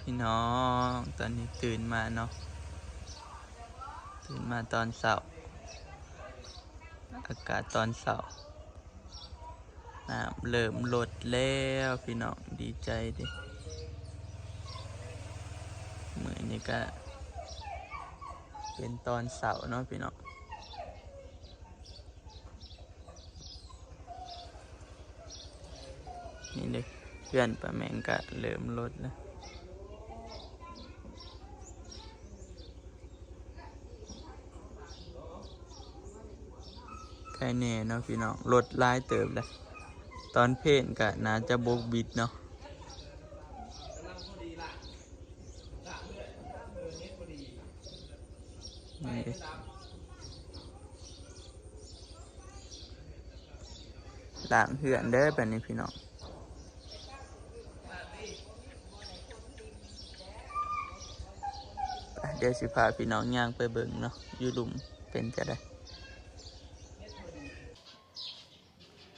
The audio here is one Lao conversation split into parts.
ພີ່ນ້ອງ ຕອນນີ້ຕື່ນມາເນາະ ຕື່ນມາຕອນເຊົ້າ ອາກາດຕອນເຊົ້າ ນ້ຳເລີ່ມລົດແລ້ວພີ່ນ້ອງ ດີໃຈເດ້. ມື້ນີ້ກະເປັນຕອນເຊົ້າເນາະພີ່ນ້ອງ. ນີ້ເດ້ ເຮືອນປ້າແມງກະເລີ່ມລົດແລ້ວ ໃກ້ແນ່ເນາະພີ່ນ້ອງ ລົດຫຼາຍເຕີບແລ້ວ. ຕອນເພນກະໜ້າຈະບົກບິດເນາະ. ນີ້ເດ້ ລ້າງເຮືອນເດີບັດນີ້ພີ່ນ້ອງ. ໄປ ດຽວຊິພາພີ່ນ້ອງຍ່າງໄປເບິ່ງເນາະ ຢູ່ລຸ່ມເປັນຈັ່ງໃດ.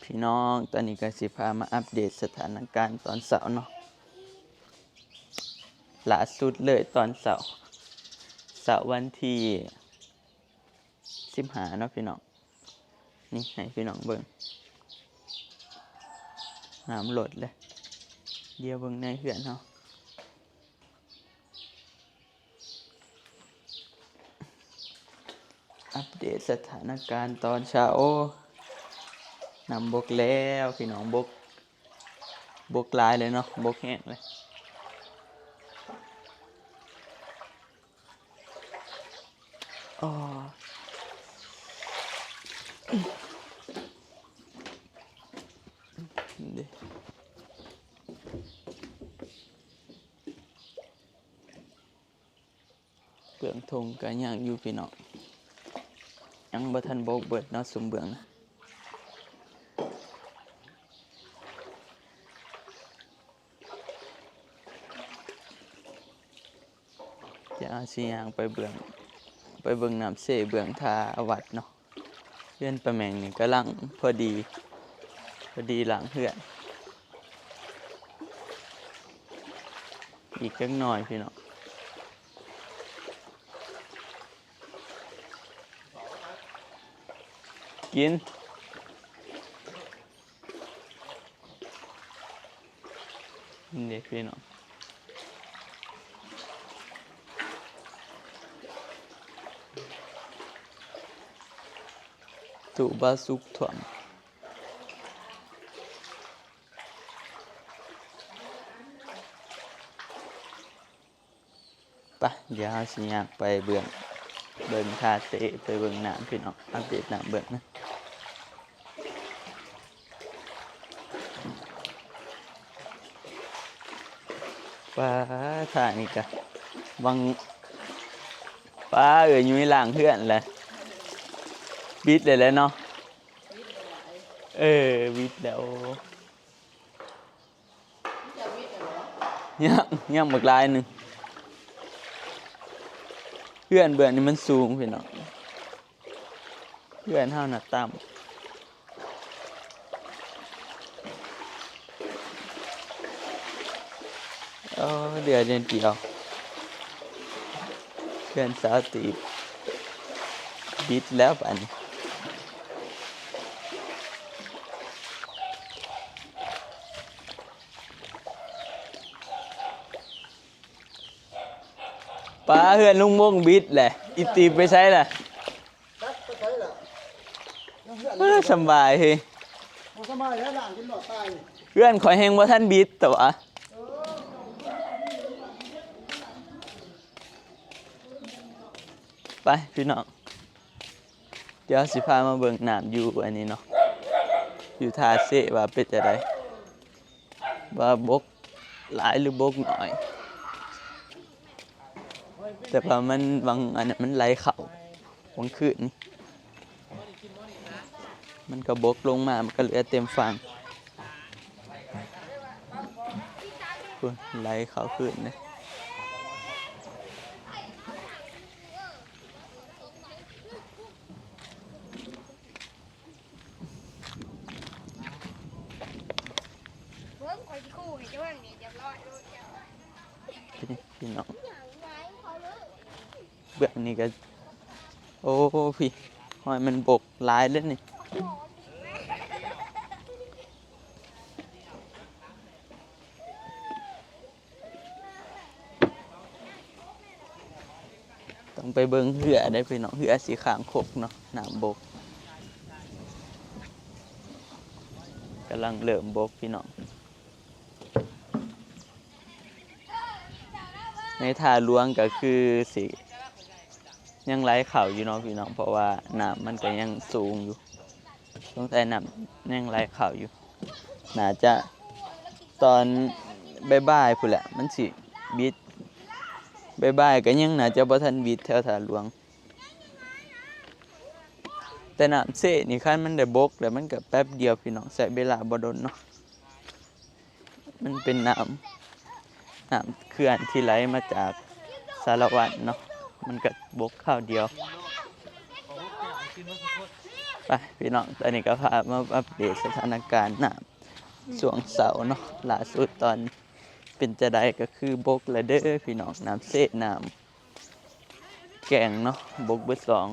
ພີ່ນ້ອງ ຕອນນີ້ກະຊິພາມາອັບເດດສະຖານະການຕອນເຊົ້າເນາະ ຫຼ້າສຸດເລີຍຕອນເຊົ້າ ເຊົ້າວັນທີສິບຫ້າເນາະພີ່ນ້ອງ. ນີ້ໃຫ້ພີ່ນ້ອງເບິ່ງ ນ້ຳລົດເລີຍ. ດຽວເບິ່ງໃນເຮືອນເຮົາ ອັບເດດສະຖານະການຕອນເຊົ້າ. ໂອ້ ນ້ຳບົກແລ້ວພີ່ນ້ອງ ບົກ ບົກຫຼາຍເລີຍເນາະ ບົກແຮງເລີຍ. ອໍ ເດ້ ເບື້ອງທົ່ງກະຍັງຢູ່ພີ່ນ້ອງ ຍັງບໍ່ທັນບົກເບິດເນາະ ຊຸມເບື້ອງນະ. ດຽວເຮົາຊິຍ່າງໄປເບື້ອງ ໄປເບິ່ງນ້ຳເຊເບື້ອງທ່າວັດເນາະ. ເຮືອນປ້າແມງນີ້ກຳລັງພໍດີ ພໍດີຫຼັງເຮືອນ ອີກຈັກໜ້ອຍພີ່ນ້ອງ ກິນ. ນີ້ເດ້ພີ່ນ້ອງ ຕູ້ບ່າວສຸກຖ້ວມ. ໄປ ດຽວເຮົາຊິຍ່າງໄປເບື້ອງ ເບິ່ງທ່າເຊ ໄປເບິ່ງນ້ຳພີ່ນ້ອງ ອັບເດດນ້ຳເບິ່ງນະ. ປາ ທ່ານີ້ກະ ຫວັງ ປາ ເອີຍ ຍຸ້ຍລ້າງເຮືອນແຫຼະ ບິດແລ້ວແຫຼະເນາະ. ເອີ ບິດແລ້ວ. ຍັງ ຍັງບັກຫຼາຍໜຶ່ງ. ເຮືອນເບື້ອງນີ້ມັນສູງພີ່ນ້ອງ ເຮືອນເຮົານະຕ່ຳ. ໂອ້ ເຫຼືອນິດດຽວ ເຮືອນສາວຕີບ ບິດແລ້ວບາດນີ້. ປາ ເຮືອນລຸງມົງບິດແຫຼະ ອີຕີບໄປໃສລະ? ຈັກໄປໃສລະ? ເອີ ສຳບາຍເຮີ້ຍ ບໍ່ສຳບາຍແລ້ວ ລ້າງຈົນຫຼອດຕາຍ. ເຮືອນຂ້ອຍແຮ່ງບໍ່ທັນບິດ ແຕ່ວ່າ ໄປພີ່ນ້ອງ ດຽວຊິພາມາເບິ່ງນ້ຳຢູ່ອັນນີ້ເນາະ ຢູ່ທ່າເຊ ວ່າເປັນຈັ່ງໃດ ວ່າບົກຫຼາຍຫຼືບົກໜ້ອຍ. ແຕ່ວ່າມັນຫວ່າງອັນນັ້ນມັນໄຫຼເຂົ້າຫວ່າງຄືນນີ້ ມັນກະບົກລົງມາ ມັນກະເຫຼືອເຕັມຝັ່ງ. ພຸ້ນ ໄຫຼເຂົ້າຄືນເດ້. ເບິ່ງ ຂ້ອຍຊິຂູ່ໃຫ້ເຈົ້າເບິ່ງນີ້ ຮຽບຮ້ອຍໂລດເຈົ້າ. ພີ່ນ້ອງ ເບື້ອງນີ້ກໍ ໂອ້ ພີ້ ຮອຍມັນບົກຫຼາຍເລີຍນີ້. ຕ້ອງໄປເບິ່ງເຮືອເດ້ພີ່ນ້ອງ ເຮືອຊິຄ້າງຄົກເນາະ ນ້ຳບົກ ກຳລັງເລີ່ມບົກພີ່ນ້ອງ. ໃນທ່າຫຼວງກໍຄືຊິຍັງໄຫຼເຂົ້າຢູ່ເນາະພີ່ນ້ອງ ເພາະວ່ານ້ຳມັນກໍຍັງສູງຢູ່ ສົງໄສນ້ຳຍັງໄຫຼເຂົ້າຢູ່ ໜ້າຈະຕອນບ່າຍໆພຸ້ນແຫຼະ ມັນຊິບິດ ບ່າຍໆກໍຍັງໜ້າຈະບໍ່ທັນບິດແຖວທ່າຫຼວງ. ແຕ່ນ້ຳເຊນີ້ ຄັນມັນໄດ້ບົກແລ້ວ ມັນກໍແປັບດຽວພີ່ນ້ອງ ໃຊ້ເວລາບໍ່ດົນເນາະ. ມັນເປັນນ້ຳ ນ້ຳເຂື່ອນທີ່ໄຫຼມາຈາກສາລະວັນເນາະ ມັນກໍບົກຄາວດຽວ. ໄປພີ່ນ້ອງ ຕອນນີ້ກໍພາມາອັບເດດສະຖານະການນ້ຳຊ່ວງເຊົ້າເນາະ ລ່າສຸດຕອນເປັນຈັ່ງໃດ ກໍຄືບົກແລ້ວເດີພີ່ນ້ອງ ນ້ຳເຊ ນ້ຳ ແກ່ງເນາະ ບົກເບິດສອງ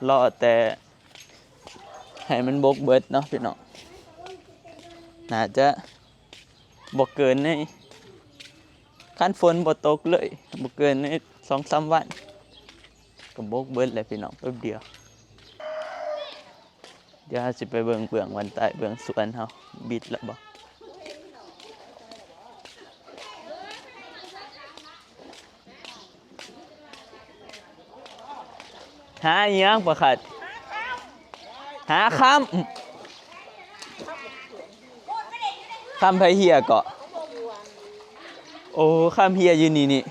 ລໍແຕ່ໃຫ້ມັນບົກເບິດເນາະພີ່ນ້ອງ ໜ້າຈະບໍ່ເກີນໃນ ຄັນຝົນບໍ່ຕົກເລີຍ ບໍ່ເກີນໃນສອງສາມວັນ ກໍບົກເບິດແລ້ວພີ່ນ້ອງ ແປັບດຽວ. ດຽວເຮົາຊິໄປເບິ່ງເບື້ອງວັນໃຕ້ ເບື້ອງສວນເຮົາ ບິດແລ້ວບໍ່? ຫາອີ່ຫຍັງປາຄັດ? ຫາຄຳ. ຄຳໃຜເຫ່ຍເກາະ? ໂອ້ ຄຳເຫ່ຍຢູ່ນີ້ນີ້.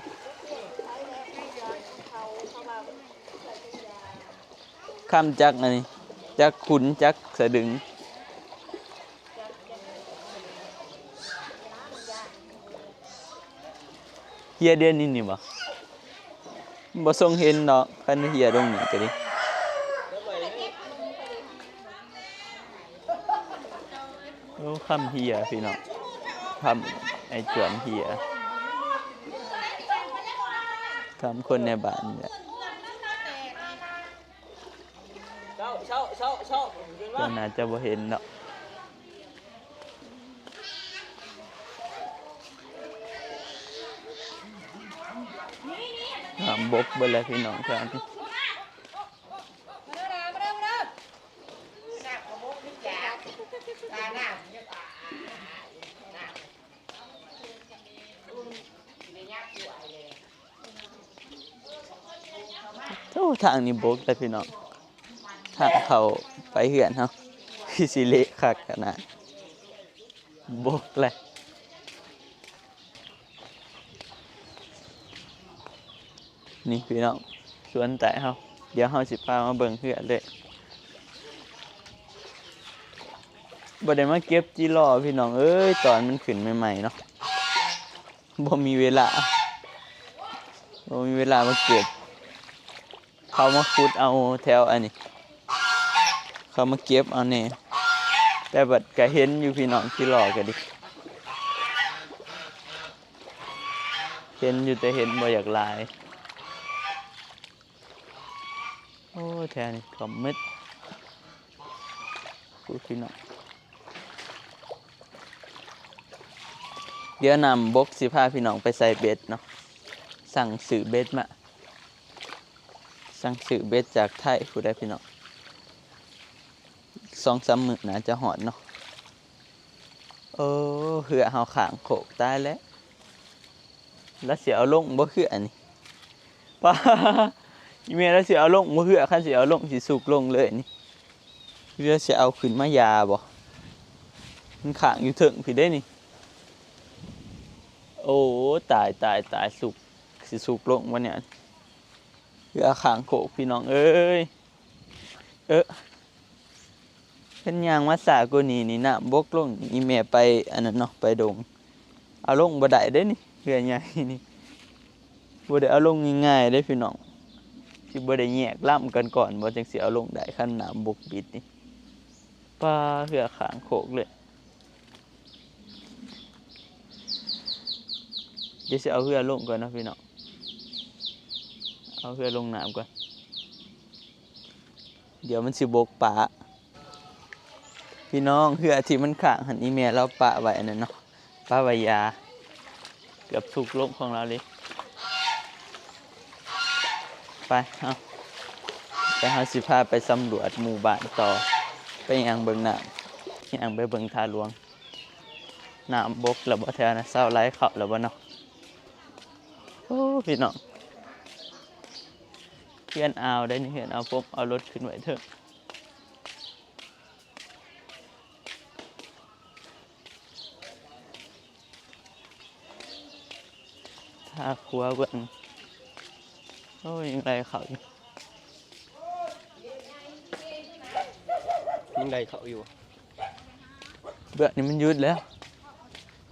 ຄຳຈັກອັນນີ້ ຈັກຂຸນ ຈັກສະດຶງ ເຫ່ຍດຽວນີ້ນີ້ບໍ່? ບໍ່ຊົງເຫັນດອກ ຄັນເຫ່ຍລົງນີ້ກໍດີ. ໂອ້ ຄຳເຫ່ຍພີ່ນ້ອງ ຄຳໄອ້ຈວນເຫ່ຍ ຄຳຄົນໃນບ້ານນີ້ແຫຼະ. ເຈົ້າ ເຈົ້າ ເຈົ້າ ເຈົ້າ ເຈົ້າໜ້າຈະບໍ່ເຫັນດອກ ນ້ຳບົກເບິດແລ້ວພີ່ນ້ອງ ແຖວນີ້. ໂອ້ ທາງນີ້ບົກແລ້ວພີ່ນ້ອງ ທາງເຂົ້າໄປເຮືອນເຮົາ ຄືຊິເລະຄັກຂະໜາດ ບົກແລ້ວ. ນີ້ພີ່ນ້ອງ ສວນໃຕ້ເຮົາ ດຽວເຮົາຊິພາມາເບິ່ງເຮືອນເລີຍ. ບໍ່ໄດ້ມາເກັບຈີລໍພີ່ນ້ອງເອີຍ ຕອນມັນຂຶ້ນໃໝ່ໆເນາະ ບໍ່ມີເວລາ ບໍ່ມີເວລາມາເກັບ. ເຂົາມາຂຸດເອົາແຖວອັນນີ້ ເຂົາມາເກັບເອົາແດ່ ແຕ່ບັດກະເຫັນຢູ່ພີ່ນ້ອງ ຈີລໍກະດີ ເຫັນຢູ່ ແຕ່ເຫັນບໍ່ຢາກຫຼາຍ. ໂອ້ ແຖວນີ້ກໍມືດ ໂອ້ ພີ່ນ້ອງ ດຽວນ້ຳບົກຊິພາພີ່ນ້ອງໄປໃສ່ເບັດເນາະ ສັ່ງຊື້ເບັດມາ ສັ່ງຊື້ເບັດຈາກໄທພຸ້ນແຫຼະພີ່ນ້ອງ ສອງສາມມື້ໜ້າຈະຮອດເນາະ. ໂອ້ ເຮືອເຮົາຄ້າງໂຄກ ຕາຍແລ້ວ ລາວຊິເອົາລົງບໍ່ເຮືອນີ້ ປ້າ ອີ່ແມ່ລາວຊິເອົາລົງບໍ່ເຮືອ ຄັນຊິເອົາລົງຊິສຸກລົງເລີຍນີ້ ເຮືອຊິເອົາຂຶ້ນມາຢາບໍ່ ມັນຄ້າງຢູ່ເທິງພີ້ເດ້ນີ້. ໂອ້ ຕາຍ ຕາຍ ຕາຍ ສຸກ ຊິສຸກລົງບໍ່ນີ້ ເຮືອຄ້າງໂຄກພີ່ນ້ອງເອີຍ. ເອີ ຄັນຍ່າງມາຊ້າກວ່ານີ້ນີ້ ນ້ຳບົກລົງນີ້ ອີ່ແມ່ໄປອັນນັ້ນເນາະ ໄປດົງ ເອົາລົງບໍ່ໄດ້ເດ້ນີ້ ເຮືອໃຫຍ່ນີ້ ບໍ່ໄດ້ເອົາລົງງ່າຍໆເດ້ພີ່ນ້ອງ ຊິບໍ່ໄດ້ແຍກລຳກັນກ່ອນບໍ່ ຈັ່ງຊິເອົາລົງໄດ້ ຄັນນ້ຳບົກບິດນີ້ ປ້າ ເຮືອຄ້າງໂຄກເລີຍ. ດຽວຊິເອົາເຮືອລົງກ່ອນເນາະພີ່ນ້ອງ ເອົາເຮືອລົງນ້ຳກ່ອນ ດຽວມັນຊິບົກປາ. ພີ່ນ້ອງ ເຮືອທີ່ມັນຄ້າງຫັ້ນ ອີ່ແມ່ລາວປະໄວ້ອັນນັ້ນເນາະ ປະໄວ້ຢາ ເກືອບທຸກລົງຂອງລາວເລີຍ. ໄປ ເຮົາ ໄປ ເຮົາຊິພາໄປສຳຫຼວດໝູ່ບ້ານຕໍ່ ໄປຍ່າງເບິ່ງນ້ຳ ຍ່າງໄປເບິ່ງທ່າຫຼວງ. ນ້ຳບົກແລ້ວບໍ່ແຖວນະ ເຊົາໄຫຼເຂົ້າແລ້ວບໍ່ເນາະ? ໂອ້ ພີ່ນ້ອງ ເຮືອນອາວໄດ໋ນີ້ ເຮືອນອາວ ຜົມເອົາລົດຂຶ້ນໄວ້ເທິງ. ຖ້າຂົວເບິ່ງ ໂອ້ຍ ຍັງໄຫຼເຂົ້າຢູ່ ຍັງໄຫຼເຂົ້າຢູ່ ເບື້ອງນີ້ມັນຢຸດແລ້ວ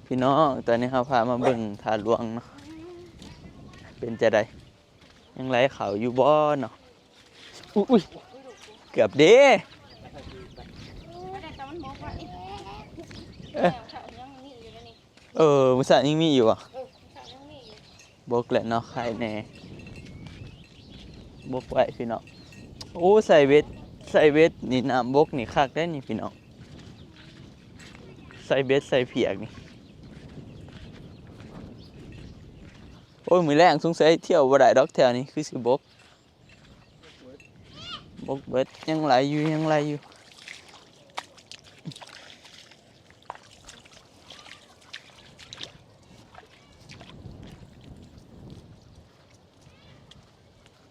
ພີ່ນ້ອງ. ຕອນນີ້ເຮົາພາມາເບິ່ງທ່າຫຼວງເນາະ ເປັນຈັ່ງໃດ ຍັງໄຫຼເຂົ້າຢູ່ບໍ່ເນາະ? ອຸ້ຍ ອຸ້ຍ ເກືອບເດ້ ເອີ ເອີ ມື້ເຊົ້າຍັງມີຢູ່ເດ້ນີ້ ເອີ ມື້ເຊົ້າຍັງມີຢູ່ຫວາ? ເອີ ມື້ເຊົ້າຍັງມີຢູ່ ບົກແຫຼະເນາະ ໄຄແດ່ ບົກໄວ້ພີ່ນ້ອງ. ໂອ້ ໃສ່ເບັດ ໃສ່ເບັດນີ້ ນ້ຳບົກນີ້ຄັກເດ້ນີ້ພີ່ນ້ອງ ໃສ່ເບັດໃສ່ພຽກນີ້. ໂອ້ຍ ມື້ແລງສົງໄສທ່ຽວບໍ່ໄດ້ດອກ ແຖວນີ້ຄືຊິບົກ ບົກເບິດ ຍັງໄຫຼຢູ່ ຍັງໄຫຼຢູ່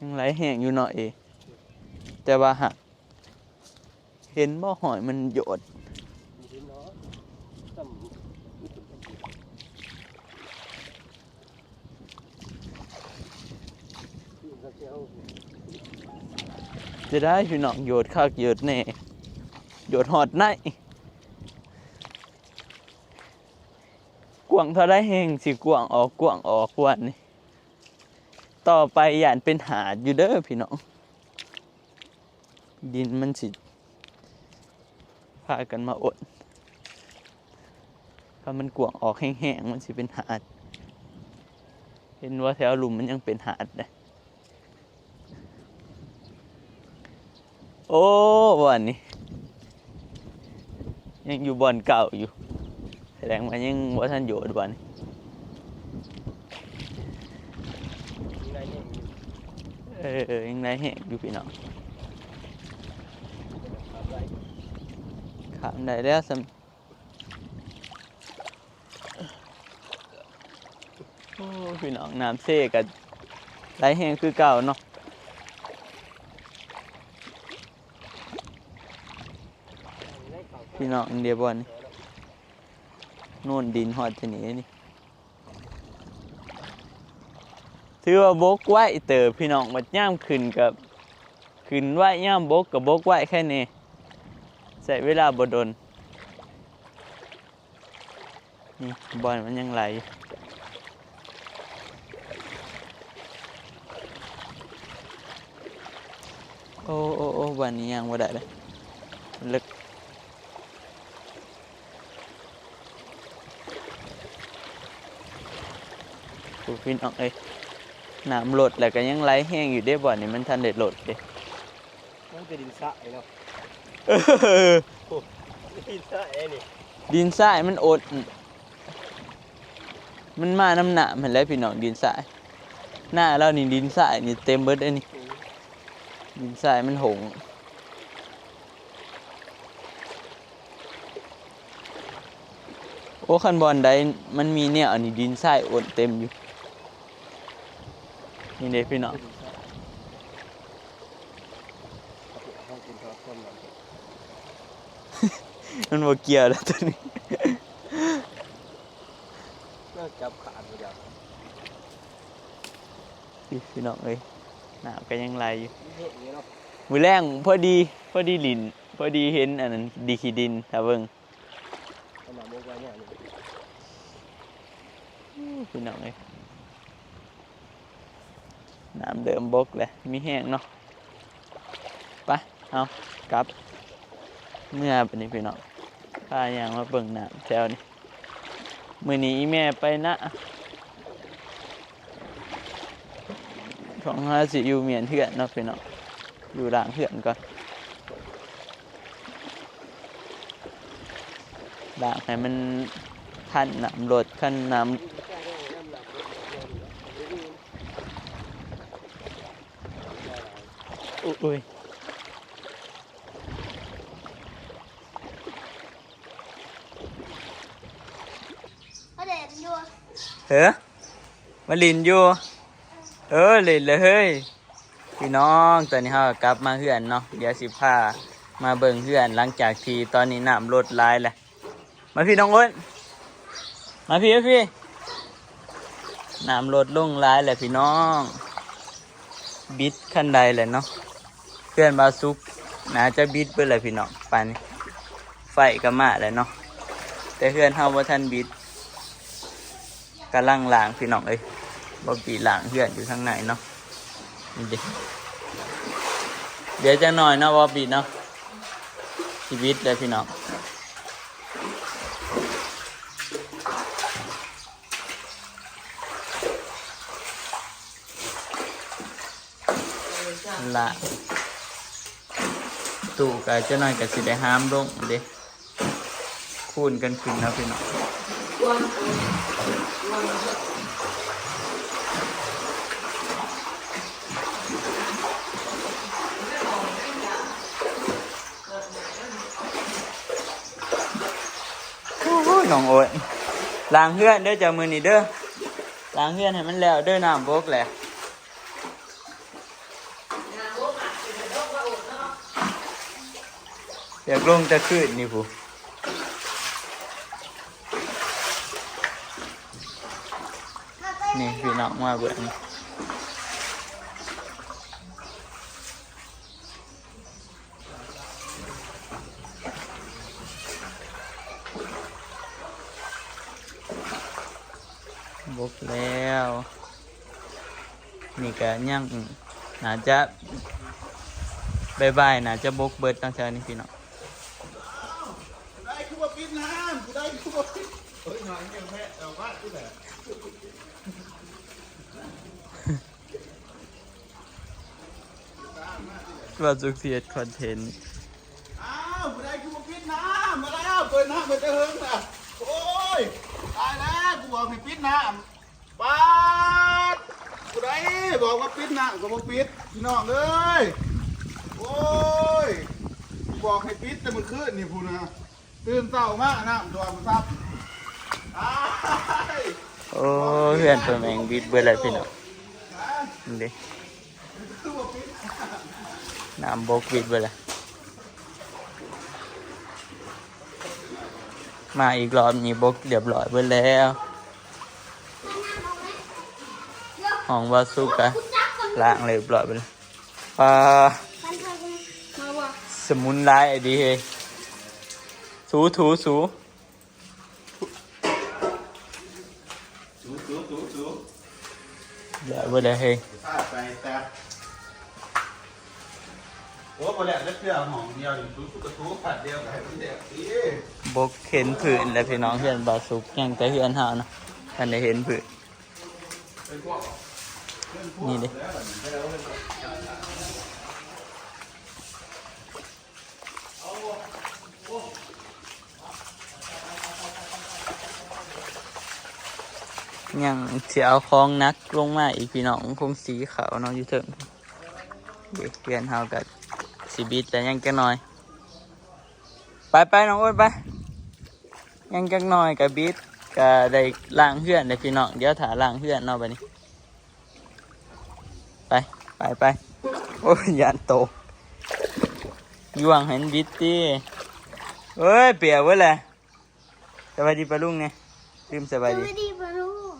ຍັງໄຫຼແຮງຢູ່ເນາະເອ ແຕ່ວ່າຫາກ ເຫັນບໍ່ ຫອຍມັນໂຍດ ຈະໄດ້ພີ່ນ້ອງ ໂຍດຄັກໂຍດແນ່ ໂຍດຮອດໃນ ກວ້າງເທົ່າໃດແຮງຊິກວ້າງອອກ ກວ້າງອອກກວ່ານີ້ ຕໍ່ໄປຢ້ານເປັນຫາດຢູ່ເດີພີ່ນ້ອງ. ດິນມັນຊິພາກັນມາອົດ ຖ້າມັນກວ້າງອອກແຮງໆ ມັນຊິເປັນຫາດ ເຫັນບໍ່ ແຖວລຸ່ມມັນຍັງເປັນຫາດເດ້. ໂອ້ ບ່ອນນີ້ຍັງຢູ່ບ່ອນເກົ່າຢູ່ ສະແດງວ່າຍັງບໍ່ທັນໂຍດບ່ອນນີ້ ເອີ ຍັງໄດ້ແຮງຢູ່ພີ່ນ້ອງ ຂ້າມໄດ້ແລ້ວສ່ຳ ໂອ້ ພີ່ນ້ອງ ນ້ຳເຊກະໄຫຼແຮງຄືເກົ່າເນາະ ພີ່ນ້ອງ ເດ ບ່ອນນີ້ ໂນນດິນຮອດທີ່ນີ້ນີ້ ຖືວ່າບົກໄວເຕີບພີ່ນ້ອງ ບັດຍາມຂຶ້ນກະຂຶ້ນໄວ ຍາມບົກກະບົກໄວ ໄຄແນ່ ໃຊ້ເວລາບໍ່ດົນ. ນີ້ບ່ອນມັນຍັງໄຫຼຢູ່ ໂອ້ ໂອ້ ໂອ້ ບ່ອນນີ້ຍ່າງບໍ່ໄດ້ເລີຍ ມັນເລິກ ໂອ້ ພີ່ນ້ອງເອີຍ ນ້ຳລົດແລ້ວກະຍັງໄຫຼແຮງຢູ່ເດ້ ບ່ອນນີ້ມັນທັນໄດ້ລົດເດ້. ມັນເປັນດິນຊາຍເນາະ ເອີ ໂອ້ ດິນຊາຍເດ້ນີ້ ດິນຊາຍມັນອົດ ມັນມານຳນ້ຳຫັ້ນແຫຼະພີ່ນ້ອງ ດິນຊາຍ ໜ້າລາວນີ້ດິນຊາຍນີ້ເຕັມເບິດເດ້ນີ້ ອືມ ດິນຊາຍມັນຫົງ. ໂອ້ ຄັນບ່ອນໃດມັນມີແນວອັນນີ້ ດິນຊາຍໂອນເຕັມຢູ່ ນີ້ເດ້ພີ່ນ້ອງ ມັນບໍ່ກ່ຽວແລ້ວໂຕນີ້ ຈັບຂາດບໍ່ໄດ້ ພີ່ນ້ອງເອີຍ ນ້ຳກະຍັງໄຫຼຢູ່ ມີແຮງຢູ່ເນາະ ມື້ແລງພໍດີ ພໍດີຫຼິ້ນ ພໍດີເຫັນອັນນັ້ນ ດີຂີ້ດິນ ຖ້າເບິ່ງ ໂອ້ ພີ່ນ້ອງເອີຍ ນ້ຳເລີ່ມບົກແລ້ວ ມີແຮງເນາະ ໄປ ເຮົາກັບເມືອບາດນີ້ພີ່ນ້ອງ ພາຍ່າງມາເບິ່ງນ້ຳແຖວນີ້ ມື້ນີ້ອີ່ແມ່ໄປນາ ຂອງເຮົາຊິຢູ່ມ້ຽນເຮືອນເນາະພີ່ນ້ອງ ຢູ່ລ້າງເຮືອນກ່ອນ ລ້າງໃຫ້ມັນທັນນ້ຳລົດ ຄັນນ້ຳ ໂອ້ຍ ມາຫຼິ້ນຢູ່ ເອີ ມາຫຼິ້ນຢູ່ ເອີ ຫຼິ້ນເລີຍເຮີ້ຍ ພີ່ນ້ອງ. ຕອນນີ້ເຮົາກໍກັບມາເຮືອນເນາະ ດຽວຊິພາມາເບິ່ງເຮືອນ ຫຼັງຈາກທີ່ຕອນນີ້ນ້ຳລົດຫຼາຍແລ້ວ. ມາພີ່ນ້ອງໂອ້ນ ມາພີ່ ມາພີ່ ນ້ຳລົດລົງຫຼາຍແລ້ວພີ່ນ້ອງ ບິດຄັນໃດແຫຼະເນາະ. ເຮືອນບ່າວສຸກໜ້າຈະບິດເບິດແລ້ວພີ່ນ້ອງ ປານນີ້ ໄຟກໍມາແລ້ວເນາະ ແຕ່ເຮືອນເຮົາບໍ່ທັນບິດ ກຳລັງລ້າງພີ່ນ້ອງເອີຍ ບອບບີ້ລ້າງເຮືອນຢູ່ທາງໃນເນາະ ນີ້ເດ້ ດຽວຈັກໜ້ອຍເນາະ ບອບບີ້ເນາະ ຊີວິດເດີພີ່ນ້ອງ. ລະ ຕູ້ກໍຈັກໜ້ອຍກໍຊິໄດ້ຫາມລົງເດ້ ຄູນກັນຂຶ້ນເນາະພີ່ນ້ອງ. ໂອ້ຍ ນ້ອງໂອ້ນ ລ້າງເຮືອນເດີເຈົ້າ ມື້ນີ້ເດີ ລ້າງເຮືອນໃຫ້ມັນແລ້ວເດີ ນ້ຳບົກແຫຼະ. ຢາກລົງແຕ່ຄືນນີ້ພຸ້ນ ນີ້ພີ່ນ້ອງມາເບິ່ງ ບົກແລ້ວ. ນີ້ກໍຍັງ ໜ້າຈະ ບ່າຍໆ ໜ້າຈະບົກເບິດເນາະ ແຖວນີ້ພີ່ນ້ອງ. ຜູ້ໃດຄືບໍ່ປິດນ້ຳ ຜູ້ໃດຄືບໍ່ປິດ ເຮີ້ຍ ຫາຍແຮງແທ້ ເອົາມາຄືແທ້ ວ່າສຸກຊິເຮັດຄອນເທັນ. ອ້າວ ຜູ້ໃດຄືບໍ່ປິດນ້ຳ ມາແລ້ວ ເປີດນ້ຳມາແຕ່ເຫິງນະ. ໂອ້ຍ ຕາຍແລ້ວ ກູບອກໃຫ້ປິດນ້ຳ. ປາດ ຜູ້ໃດບອກວ່າປິດນ້ຳກໍບໍ່ປິດ ພີ່ນ້ອງເອີຍ. ໂອ້ຍ ບອກໃຫ້ປິດແຕ່ມື້ຄືນນີ້ພຸ້ນນະ ຕື່ນເຊົ້າມານ້ຳຖ້ວມຊ້ຳ. ອ້າຍ ໂອ້ ເຮືອນປາແມງບິດເບິດແລ້ວພີ່ນ້ອງ ຮະ ນີ້ເດ້ ຄືບໍ່ປິດ ນ້ຳບົກບິດເບິດແລ້ວ. ມາອີກລອບນີ້ບົກຮຽບຮ້ອຍເບິດແລ້ວ. ຫ້ອງບ່າວສຸກກະລ້າງຮຽບຮ້ອຍເບິດແລ້ວ. ປາ ສະໝຸນຫຼາຍອີ່ຫຼີເຮີ້ຍ. ຖູ ຖູ ຖູ. ຖູ ຖູ ຖູ ຖູ ແລ້ວບໍ່ໄດ້ເຮີ້ຍ ຖ້າໄປແຕ່ ໂອ້ ບໍ່ແລ້ວຈັກເທື່ອ ຫ້ອງດຽວນີ້ ຖູ ຖູ ຖູ ພັດດຽວກໍໃຫ້ມັນແລ້ວຕິ. ບົກເຫັນພື້ນແລ້ວພີ່ນ້ອງ ເຮືອນບ່າວສຸກ ຍັງແຕ່ເຮືອນເຮົານະ ທັນໄດ້ເຫັນພື້ນ ນີ້ເດ້. ຍັງຊິເອົາຂອງໜັກລົງມາອີກພີ່ນ້ອງ ຄົງສີເຂົ້າເນາະ ຢູ່ເທິງ. ເດັກເຮືອນເຮົາກໍຊິບິດແລ້ວ ຍັງຈັກໜ້ອຍ. ໄປໆ ນ້ອງໂອ້ນ ໄປ. ຍັງຈັກໜ້ອຍກໍບິດ ກໍໄດ້ລ້າງເຮືອນແລ້ວພີ່ນ້ອງ. ດຽວຖ້າລ້າງເຮືອນເນາະ ບາດນີ້. ໄປ ໄປ ໄປ. ໂອ້ຍ ຢ້ານຕົກ ຢ່ວງໃຫ້ມັນບິດຕິ. ເອີຍ ປຽກເບິດແລ້ວ. ສະບາຍດີປ້າລຸງແດ່ ລືມສະບາຍດີ ສະບາຍດີປ້າລຸງ.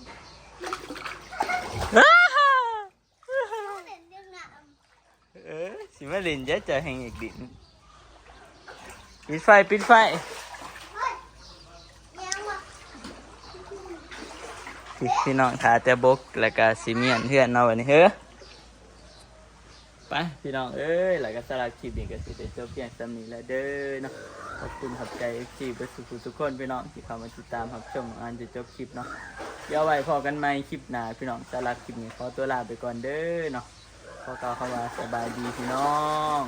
ເອີ ຊິມາຫຼິ້ນ ເຈົ້າແຮ່ງຢາກຫຼິ້ນ. ປິດໄຟ ປິດໄຟ. ພີ່ນ້ອງ ຖ້າແຕ່ບົກ ແລ້ວກະຊິມ້ຽນເຮືອນເນາະ ບາດນີ້ເຮີ້ຍ. ໄປພີ່ນ້ອງເອີຍ ແລ້ວກະສຳລັບຄລິບນີ້ກະຊິໄດ້ຈົບພຽງສ່ຳນີ້ແຫຼະເດີເນາະ. ຂອບຄຸນຂອບໃຈເອັຟຊີເບິດສູ່ຜູ້ສູ່ຄົນພີ່ນ້ອງ ທີ່ເຂົ້າມາຕິດຕາມຮັບຊົມອັນຈົນຈົບຄລິບເນາະ. ດຽວໄວ້ພໍ້ກັນໃໝ່ຄລິບໜ້າພີ່ນ້ອງ. ສຳລັບຄລິບນີ້ຂໍຕົວລາໄປກ່ອນເດີເນາະ. ຂໍກ່າວຄຳວ່າສະບາຍດີພີ່ນ້ອງ.